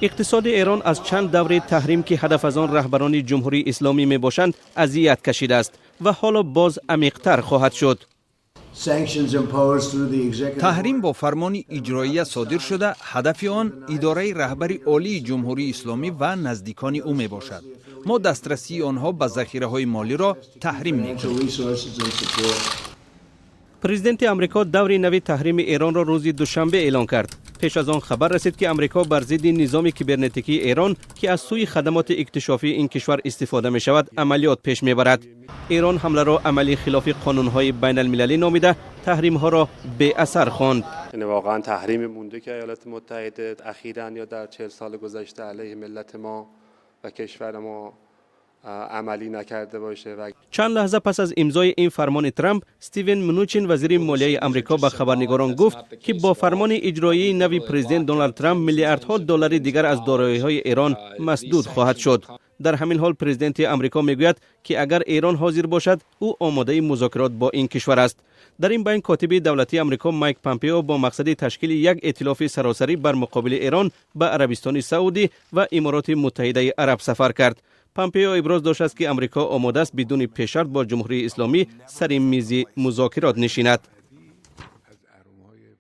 Иқтисоди Эрон аз чанд даври таҳрим, ки ҳадаф аз он раҳбарони Ҷумҳурии Исломӣ мебошанд, азият кашидааст ва ҳоло боз амиқтар хоҳад шуд. Таҳрим бо фармони иҷроия содир шуда, ҳадафи он идораи раҳбари олии Ҷумҳурии Исломӣ ва наздикони ӯ мебошад. Мо дастрасии онҳо ба захираҳои молиро таҳрим мекунем. Президенти Амрико даври нави таҳрими Эронро рӯзи душанбе эълон кард. Пеш аз он хабар расид, ки Амрико бар зидди низоми кибернетикии Эрон, ки аз сӯи хадамоти иктишофии ин кишвар истифода мешавад, амалиёт пеш мебарад. Эрон ҳамларо амали хилофи қонунҳои байналмилалӣ номида, таҳримҳоро беасар хонд. یعنی واقعا تحریمی مونده که ایالات متحده اخیرا یا در 40 سال گذشته علیه ملت ما و کشور ما عملی نکرده باشه و چند لحظه پس از امضای این فرمان ترامپ، استیون منوچین، وزیر مالیه امریکا، به خبرنگاران گفت که با فرمان اجرایی نوی پرزیدنت دونالد ترامپ میلیاردها دلار دیگر از دارایی‌های ایران مسدود خواهد شد. در همین حال پرزیدنت امریکا میگوید که اگر ایران حاضر باشد، او آماده مذاکرات با این کشور است. در این بین کاتب دولتی امریکا مایک پامپیو با مقصد تشکیل یک ائتلاف سراسری بر مقابل ایران به عربستان سعودی و امارات متحده عرب سفر کرد. پامپیو ابراز داشت است که امریکا آماده است بدون پیش‌شرط با جمهوری اسلامی سر میز مذاکرات نشیند.